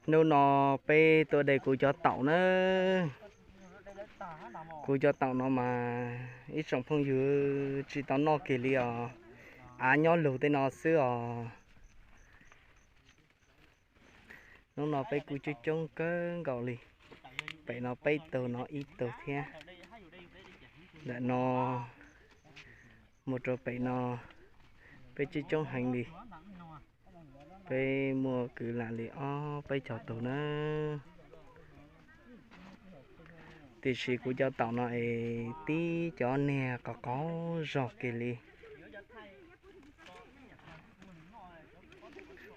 Hnub no peb tuaj de kuv cov taum na. Kuv cov taum no mas ib tsoom phooj ywg tsis tau noj kiag li os. Av nyob lug tej no xwb os. Hnub no peb kuj coob coob kawg nkaus li. Pem no peb tug no ib tug thiab. Ntawm no mus rau pem no peb coob coob heev li. Peb muaj kwv lam li ob peb caug tug na. Tiam sis kuv cov taum no es tib cov niag qos qaub zog kiag li.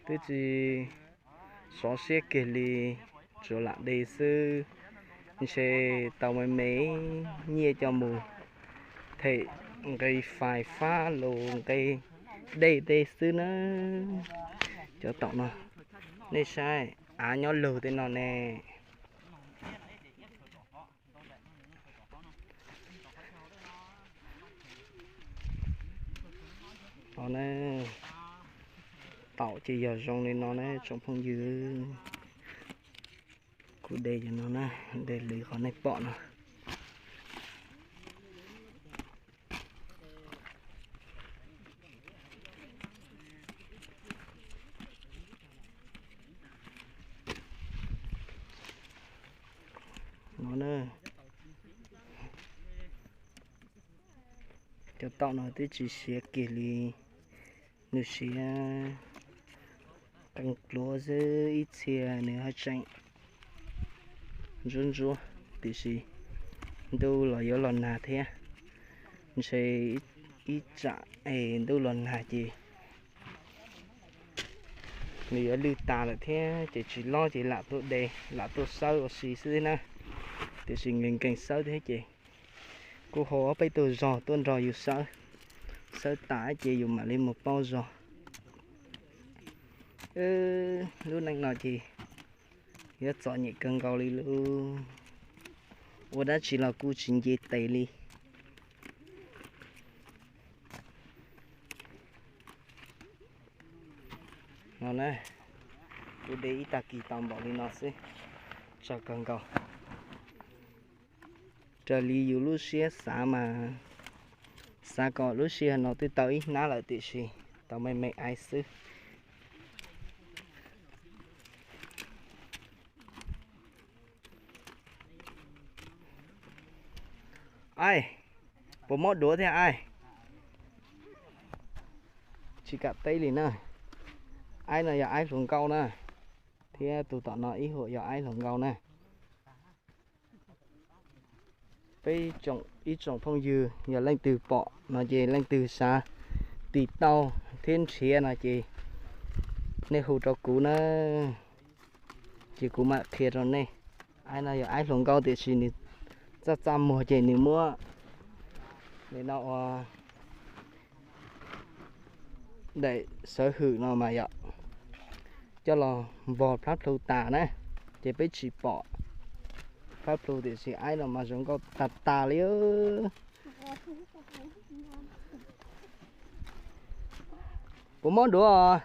Twb tsis sov siab kiag li, tsuas lam de xwb. Ntshe tau me me nyiaj coj mus them nqe fais fab los nqe dej tej xwb na. Cov taum no, nej saib av nyob lug tej no ne. No na, taum ces yog zoo li no na tsoom phooj ywg. Kuv de cov no na, de li qhov nej pom no. No na, cov taum no twb tsis siav kiag li, nws siav qee pluav xwb, ib txhia nws haj tseem ntsuab ntsuab, tiam sis ntuj los yuav los nag thiab. Ntshe ib tsam es ntuj los nag ces nws yuav lwj tas lawm thiab ces tsis lob ces lam tuaj de, lam tuaj xawb ua si xwb na. Tiam sis nkees nkees xawb thiab ces kuj hu ob peb tug zog tuaj nrog yus xawb, xawb tas ces yus mam li mus pauj zog. Lub neej no ces yuav txom nyem kawg nkaus li lauj, ua dab tsi los kuj tsis nce tes li. No na, kuv de ib tag kis tau npaum li no xwb, tsawg kawg nkaus. Raws li yus lub siab xav mas xav kom lub sij hawm no twb tau ib hnab lawm tiam sis tau me me aiv xwb. Aib, puas mob duav thiab aib? Tsis kam teb li na. Aib no yog aib hluas nkauj na, thiab tus tom no ib huam yog aib hluas nkauj na. Peb ib tsoom phooj ywg yog leej twg pom no ces leej twg xav tiv tauj thiab nrhiav no ces nej hu rau kuv na, ces kuv mam qhia rau nej. Aib no yog aib hluas nkauj tiam sis nws txaj txaj muag ces nws muab li no ua daim sawv hwm no mas yom, coj los npog plab plhu tas na, ces peb tsis pom plab plhu tiam sis aib no mas zoo nkauj tag tas li. Puas mob duav?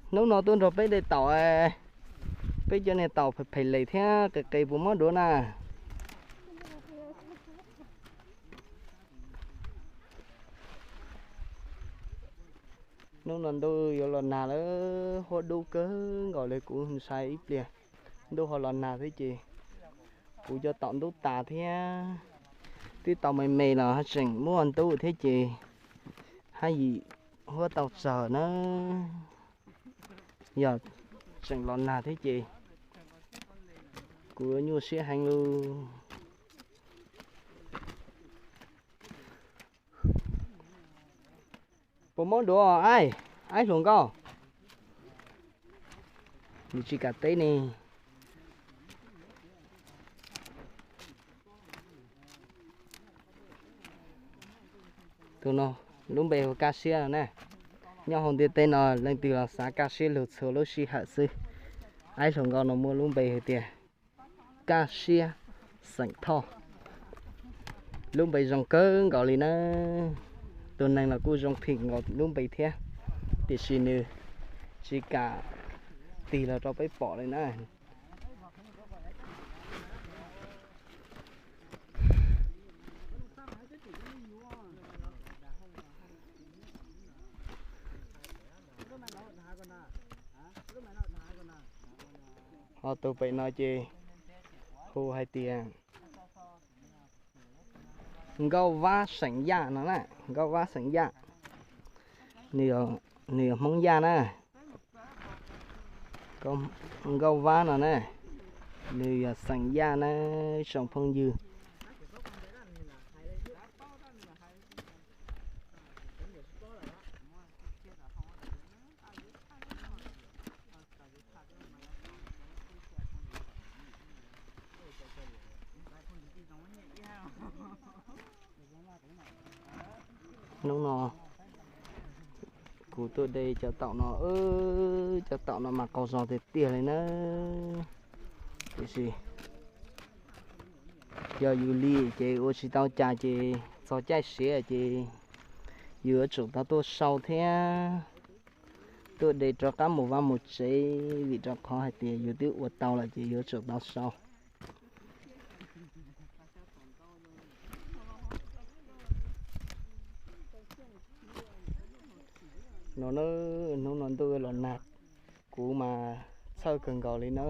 Hnub no tuaj nrog peb de taum, peb cov niag taum phem phem les thiab qis qis puas mob duav na? Hnub no ntuj yuav los nag lawm, huab dub kawg nkaus li, kuv ntshai ib pliag ntuj ho los nag thiab ces kuv cov taum ntub tas thiab. Twb tau me me los haj tseem muaj ntub thiab ces haj yim huab tau tsawg na. Yog tseem los nag thiab ces kuv nyuaj siab heev lauj. Puas mob duav aib, aib hluas nkauj? Nws tsis kam teb ne. Tus no lub npe hu Kaj Siab no na. Nyob hauv ntiaj teb no leej twg los xav kaj siab lug txhua lub sij hawm xwb. Aib hluas nkauj no muaj lub npe hais tias Kaj Siab xeem Thoj. Lub npe zoo kawg nkaus li na. Tus neeg los kuj zoo phim nkaus lub npe thiab. tiam sis nws tsis kam tig los rau peb pom li na. Ho tus pem no ces hu hais tias Nkauj Vab xeem Yaj no na, Nkauj Vab xeem Yaj, nws yog Hmoob Yaj na. Nkauj Vab no na, nws yog xeem Yaj na, tsoom phooj ywg. Hnub no kuv tuaj de cov taum no, cov taum no mas qaug zog tiag tiag li na. Tiam sis yog yus li ces ua tsis tau cas ces txog caij siav ces yus yuav tsum tau tuaj sau thiab tuaj de rov qab mus vaj mus tsev, vim rau qhov hais tias yus twb ua tau lawm ces yuav tsum tau sau. No na, hnub no ntuj los nag, kuv mas txhawj kawg nkaus li na.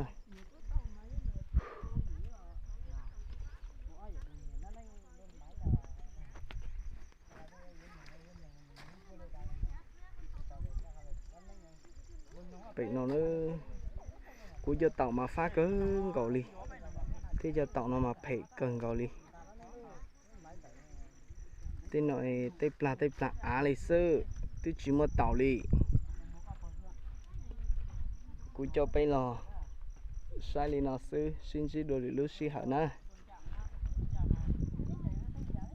Pem no na, kuv cov taum mas fab kawg nkaus li, thiab cov taum no mas phem kawg nkaus li. Tej no tej plag tej plag av li xwb, twb tsis muaj taum li. Kuv coj peb los saib li no xwb, sib ntsib dua lwm lub sij hawm na.